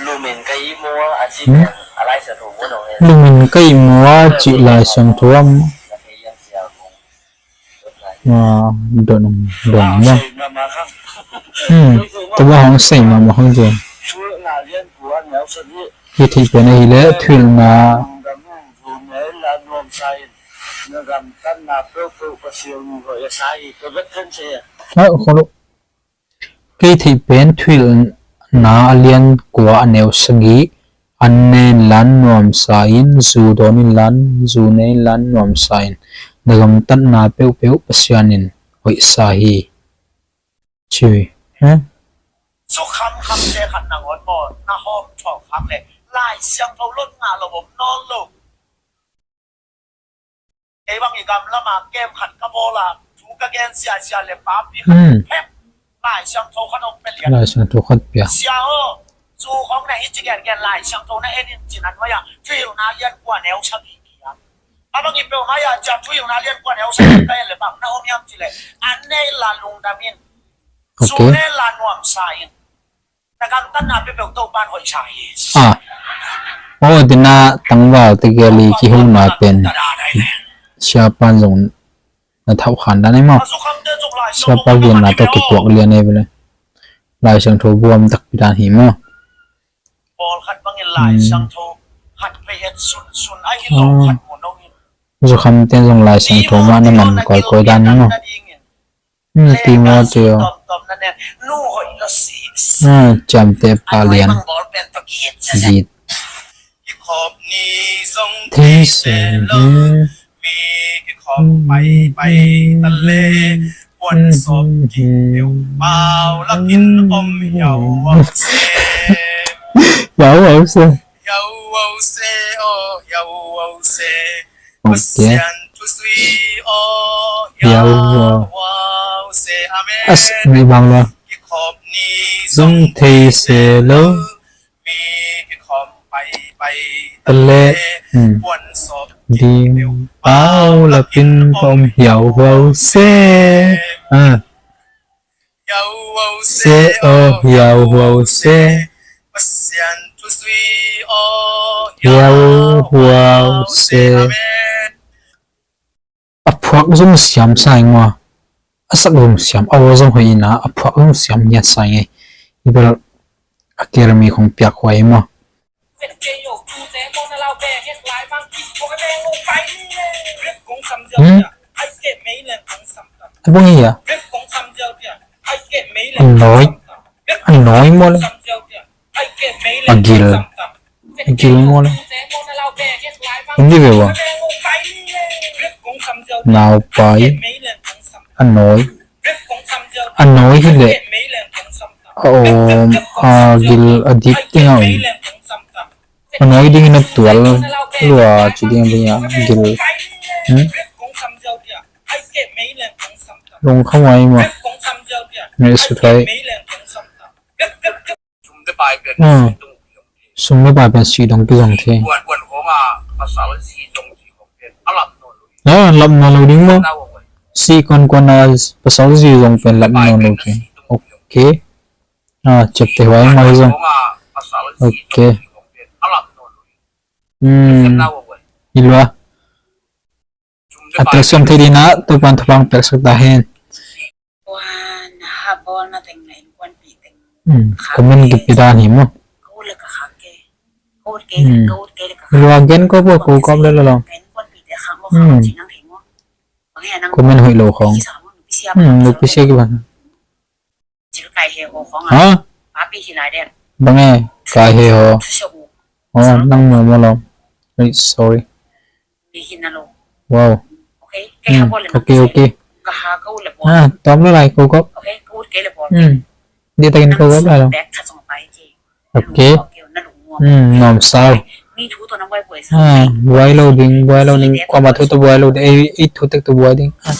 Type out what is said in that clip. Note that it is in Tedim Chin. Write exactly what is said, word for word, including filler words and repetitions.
Lumin ka ihmu a cih Lai Siangtho a, dot dot dot. Tua hong sei mahmah hong cia. Hih theih pen ahih leh thuhilhna. Kei theih pen thuhilhna a lian kua a neu sagih, an ne inla nuamsa in, zu dawn inla, zu ne inla nuamsa in, na gamtatna peuhpeuh Pasian in hoihsa hi. Ci hi. Zu khamkhamte khat nangawn maw, na hawm thawh khak leh Lai Siangtho lot ngah lo om nawn lo. Kei bang i gam lama kem khat ka bawl a, thu ka gen ziazia le papi khat phep, Lai Siangtho khat hong pia lian. Lai Siangtho khat pia. Sia aw, zu khawng na hi ci gengen Lai Siangtho na en in ci-in a nuai-ah Thuhilhna lian kua neu sagih kiam. A bang i peuhmah ah cia Thuhilhna lian kua neu sagih ka en le bang na om hiam cih leh, an ne inla lungdam in, zu ne inla nuamsa in. Ah. Aw, dina tangval tegel i kihona pen siapa zong na thauh khan dan ei maw? Siapa genna tawh kituak lian ei vele. Lai Siangtho buam takpi dan hi maw? Zu khamte zong Lai Siangtho mah na man kawikawi dan maw? Timoteo. Ciamteh pa lian. Git. Thei se lo. Yau au se. Ok. Yau au. As, mi bang lo. Zong thei se lo. Tale. Ding pau lapin ka om hiau huau se. Ah. Se aw hiau huau se. Hiau huau se. A phuak zong siam sa ing maw? A sak zong siam, a aw zong hoih ina, a phuak zong siam ngiat sa ing ei. Hi bel a ker mi khong piak huai maw? Hmm? A bang hi a? A nawi. A nawi maw le? A gil. A gil maw le? Hindi ve ua. Naupai. A nawi. A nawi hi leh a awm, a gil a dik ding a om. A nawi dingin a tual lua ci ding a, gil. Hmm? Lungkham ai maw. Meh sut ai. Hmm. Sum le pai pen sih dong kizong thei. Ah, lap nawn lo ding maw? Sih kuankuan a pasal zi zong pen lap nawn lo thei. Ok. Ah, ciapteh huai maw hi zong. Ok. Hmm. Hi lua. A telsiam thei dingin ah Topa'n thupha piaksak ta hen. Hmm, comment kipia dan hi maw? Hmm. Lua gen ko bo ko kawm le lo lo. Hmm. Comment hoih lo khawng. Hmm, nupi sia kipan. Ha? Bang e, kai he ho. Oh, nang mu maw lo. Sorry. Wow. Hmm, ok, ok. Ah, tawm lo lai, ko kop. Hmm. Di takin ko kop lai lo. Ok. Hmm, nuam sau. Ah, buai lo ding, buai lo ding. Kuama thu tawh buai lo ding. Ei, ei thu tek tawh buai ding. Ah.